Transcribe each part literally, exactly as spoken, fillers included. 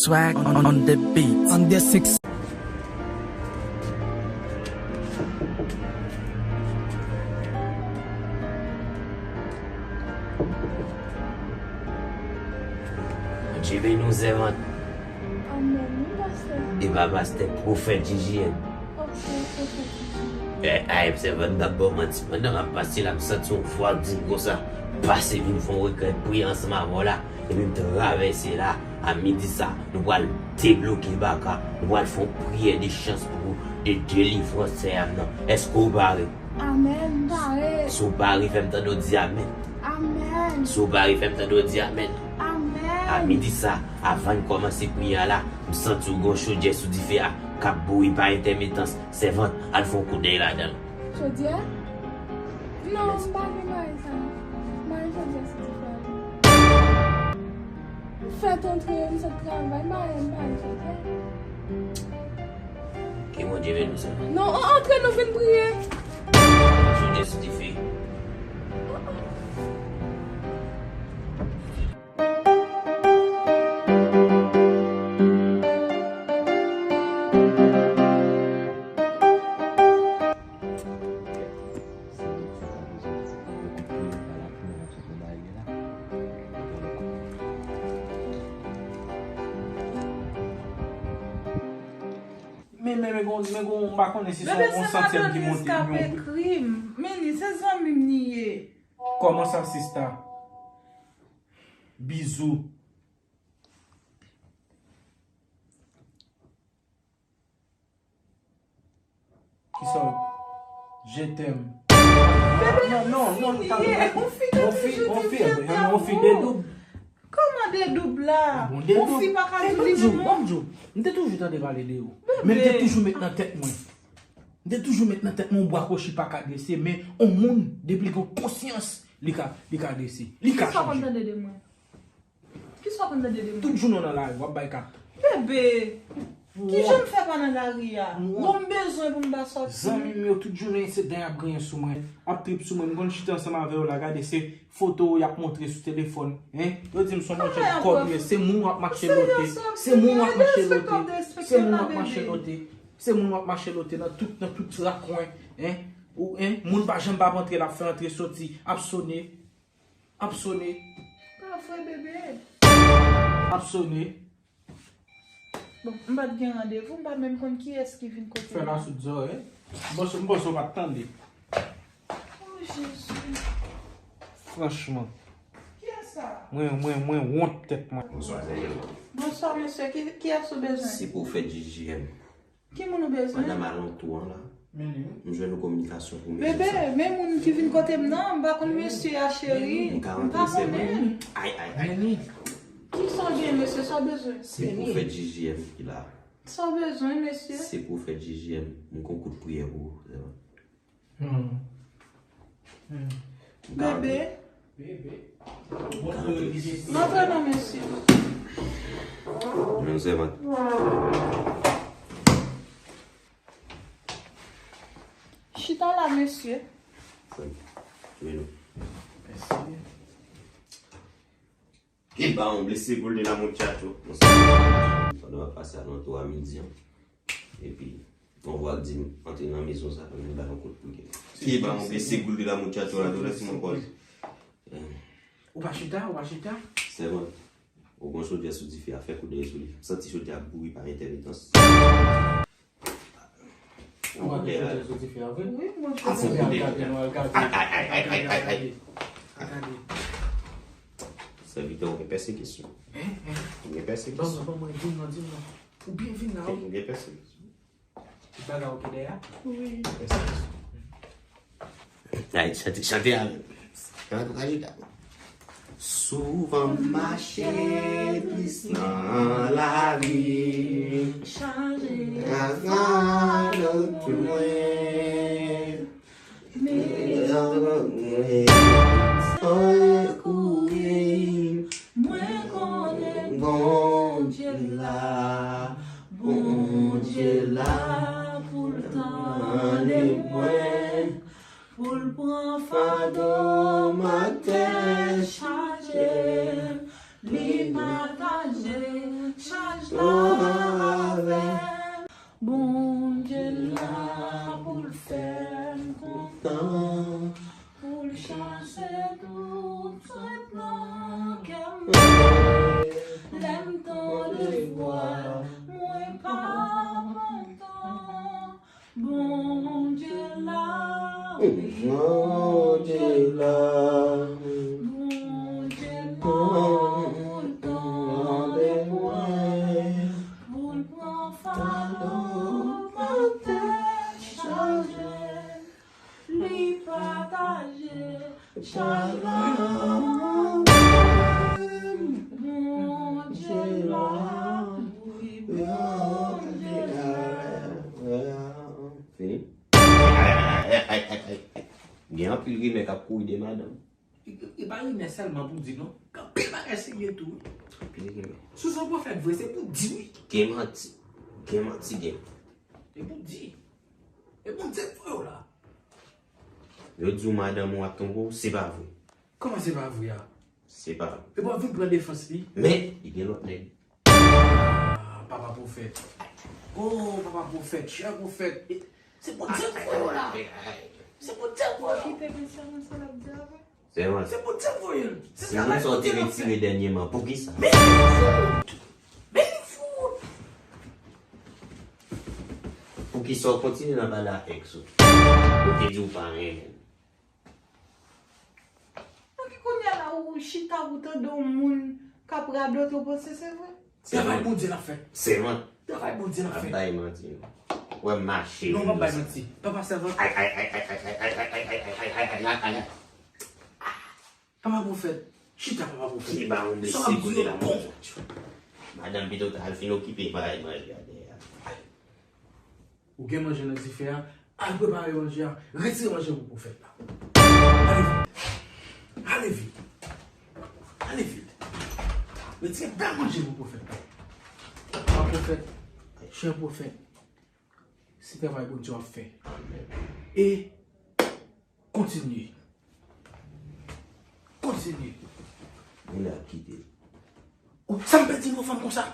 Swag on, on the beat. On the six. Bondye beni w, sèvant. Amèn, wi, pastè. E pa pastè, pwofèt J J M. Ok, pwofèt J J M. E, ay, sèvant, m t ap ba w manti. Pandan m ap pase la, m santi yon vwa k di m konsa, pase vin fè yon retrèt, priye ansanm avè w la. Epi m travèse la, a midi sa, nou pral debloke baka, nou pral fè yon priyè de chans pou ou, de delivrans, sè a m nan. Èske w pare? Amèn, m pare. Si w pare, fè m tande w di amèn. Amèn. Si w pare, fè m tande w di amèn. Amèn. A midi sa, avan n kòmanse priyè a la, m santi w gen yon chodyè sou dife a k ap bouyi pa entèmitans. Sèvant, al fè yon koudèy ladan l. Chodyè? Non, m pa vle mare sa. Mare chodyè sou dife a. Fèt antre, m sot travay, mare, mare chodyè. Ke Bondye beni w, sè. Non, an, antre, nou vin priye. Chodyè sou dife. Men, men, men, gon, men, gon, m pa konnen si se yon santyèm ki monte. Bebe, se madanm Liz k ap ekri m. Men li, se zanmi m li ye. Kòman sa, sista? Bizou. Kisa w? Je t'aime. Bebe, non, non, non, li ta yon fi, yon fi, yon fi de doub. Kòman de doub la? Bon, de doub. Yon fi pa ka di li menm non. Ban m di w, m te toujou tande pale de ou. Men m te toujou met nan tèt mwen. M te toujou met nan tèt mwen yon bwa kwochi pa ka drese, men yon moun, depi l gen konsyans, li ka, li ka drese. Li ka chanje. Kisa w konn tande de mwen? Kisa w konn tande de mwen? Tout jounen w nan lari, w ap bay kat. Bebe, kijan m fè pa nan lari a? Bon, m bezwen pou m pa sòti. Zanmi m yo, tout jounen se dan y ap griyen sou mwen, ap trip sou mwen. M konn chita ansanm avè yo la, gade se foto yo y ap montre sou telefòn. Hein? Yo di m se yon manchèt kòb m ye, se moun w ap mache lote. Se moun w ap mache lote. Se moun w ap mache lote. Se moun w ap mache lote nan tout, nan tout rakwen. Hein? Ou, hein? Moun pa janm p ap antre, l ap fè antre soti, ap sone. Ap sone. Pa vre, bebe. Ap sone. Bon, m pa t gen randevou, m pa menm konn kiyès ki vin kote m. Fè la sou zòrèy. M panse, m panse w pa t tande. Oh, Jezi. Franchman. Kiyès sa? Mwen, mwen, mwen wont tèt mwen. Bonswa, Daniel. Bonswa, mesye. Ki, kiyès ou bezwen? Se pwofèt J J M. Ki moun ou bezwen? Pandan m alantou an la, m jwenn yon kominikasyon pou mesye sa. Bebe, men moun ki vin kote m nan, m pa konn mesye a, cheri. M ka rantre, sè mwen? M pa konnen. Ay, ay, ay. Kisa w gen, mesye? Sa w bezwen? Se pwofèt J J M ki la. Sa w bezwen, mesye? Se pwofèt J J M. M gen yon kout priyè pou ou, sè mwen. Hmm. Hmm. Bebe. Bebe. Rantre non, mesye. Non, sèvant. Chita la, mesye. Mèsi. Eba, un blessé gol de la muchacho. Pandan m ap pase alantou a midi an. Epi, yon vwa k di m, antre nan mezon sa, pou m ba yon kout priyè. Eba, un blessé gol de la muchacho, la douleur si mon kòl. Ou pa chita, ou pa chita. Sèvant, ou gon chodyè sou dife a, fè koudèy sou li. M santi chodyè ap bouyi pa entèmitans. Ou pa gen chodyè sou dife a vre? Wi, mwen. Al fè yon koudèy. Ay, ay, ay. Sèvitè, ou gen pèsekisyon. Ou gen pèsekisyon. Ban mwen, ban mwen, di m non, di m non. Ou byen vin la, wi. Ou gen pèsekisyon. Tout bagay oke dèyè a? Wi. Pèsekisyon. Ay, chante, chante avè m. Chante, chante. Souvan m mache tris nan lari. Chaje. Ak madanm mwen. Men kouri, mwen konnen Bondye la, Bondye la pou l tande mwen. Pou l pran fado m atè chaje, li pataje chaj la Se tout sa k nan kè m. Lè m tande vwa l, mwen pa pran tan. Bondye la, wi, Bondye la. Bondye la, pou l tande mwen, pou l pran fado m ak tèt chaje. Li pataje chak la. Bondye la, wi, Bondye la. Fini. Gen anpil rimè k ap kouri de madanm. E, e pa rimè sèlman pou di non. Gen anpil bagay serye tou, wi. Anpil rimè. Si w se yon pwofèt vre, se pou di, wi. Gen manti. Gen manti, gen. E pou di. E Bondye k voye w la. Yo di w madanm ou ap twonpe w, se pa vre. Kòman se pa vre a? Se pa vre. Epi w ap vin pran defans li. Men, li gen lòt nèg. Ah, papa pwofèt. Oh, papa pwofèt, chè pwofèt. E, se Bondye k voye w la. Se Bondye k voye w. Kite mesye mwen sa l ap di avè. Se vre. Se Bondye k voye l. Se travay Bondye l ap fè. Si moun sa w te retire dènyèman, poukisa? Men li fout! Men li fout! Poukisa w kontinye nan pale ak èks ou? Ou te di w pa renmen l. Donk kounye a la ou chita ou tande yon moun k ap radote ou panse se vre? Travay Bondye l ap fè. Se vre. Travay Bondye l ap fè. Ap bay manti non. Wè m mache. Non, m ap bay manti. Papa sèvant. Ay, ay, ay. Papa pwofèt, chita papa pwofèt. Ki ba yon blese kote la, mon Dye. Madanm pito ta al fin okipe bagay manje a dèyè a. Ou gen manje nan dife a, al prepare manje a, retire manje pou pwofèt la. Ale vit. Ale vit. Ale vit. Retire bèl manje pou pwofèt la. Papa pwofèt, chè pwofèt, se travay Bondye w ap fè. E Kontinye. Kontinye. Moun ap kite l. Ou, sa m pèdi yon fanm konsa?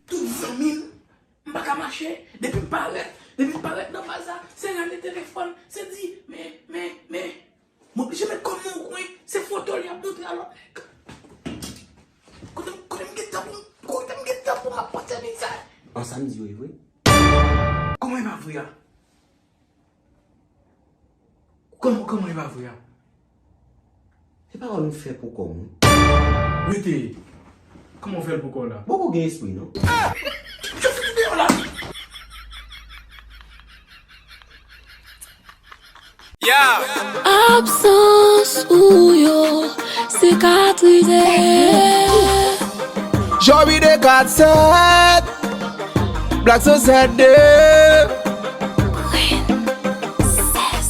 Tout zanmi m, m pa ka mache. Depi m parèt, depi m parèt nan baz la, se rele telefòn, se di, men, men, men. M oblije met kò m nan yon kwen, se foto l y ap montre a lòt nèg. Kote, kote m gen tan pou m, kote m gen tan pou m ap pran sèvis sa? An, sa m di yo e vre? Kòman e pa vre a? Kòman, kòman e pa vre a? Se pawòl ou fè pou kò w, wi. Rete. Kòman w fè l pou kò w la? Poko gen espri, non? Yo! Absans ou yo sikatrize. Joby de kat sèt. Black Success de Princess.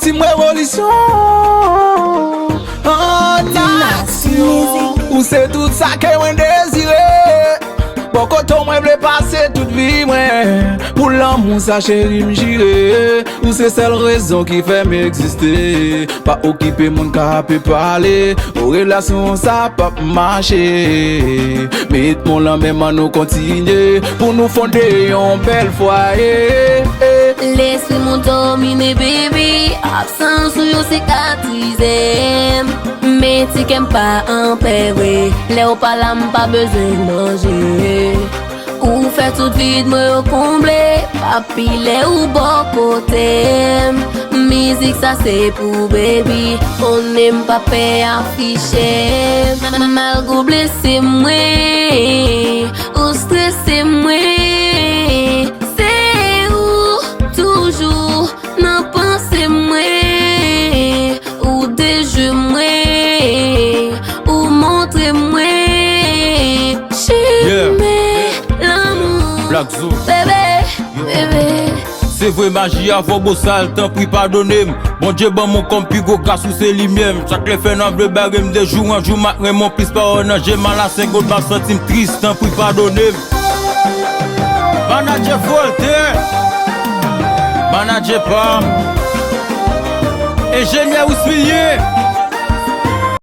Team Revolisyon an aksyon. Ou se tout sa ke mwen dezire. Bò kote w mwen vle pase tout vi mwen. Pou lanmou sa cheri m jire. Ou se sèl rezon ki fè m egziste. Pa okipe moun k ap pale. O relasyon sa p ap mache. Met men w lan men m, an nou kontinye. Pou nou fonde yon bèl fwaye. Lespri m ou domine, baby. Absans ou yo sikatrize m. Men ti kè m pa anpè vre. Lè w pa la, m pa bezwen manje. Ou fè tout vid mwen yo konble, papi, lè ou bò kote m. Mizik sa se pou baby, konnen m pa pè afiche m. Malgre w blese mwen, ou strese mwen, se ou toujou nan panse mwen, ou dejwe mwen, ou montre mwen chemen lanmou. Black Zo. Bebe, bebe. Se vre maji a fò bosal, tanpri padone m. Bondye ban m yon kòm pi gwo gras ou se limyè m. Chak lè fè nwa vle bare m de jou an jou, m ap renmen w plis pawòl nan je m a la senk goud, m ap santi m tris, tanpri padone m. Manadjè Voltè, manadjè pa m, enjenyè Wismilien,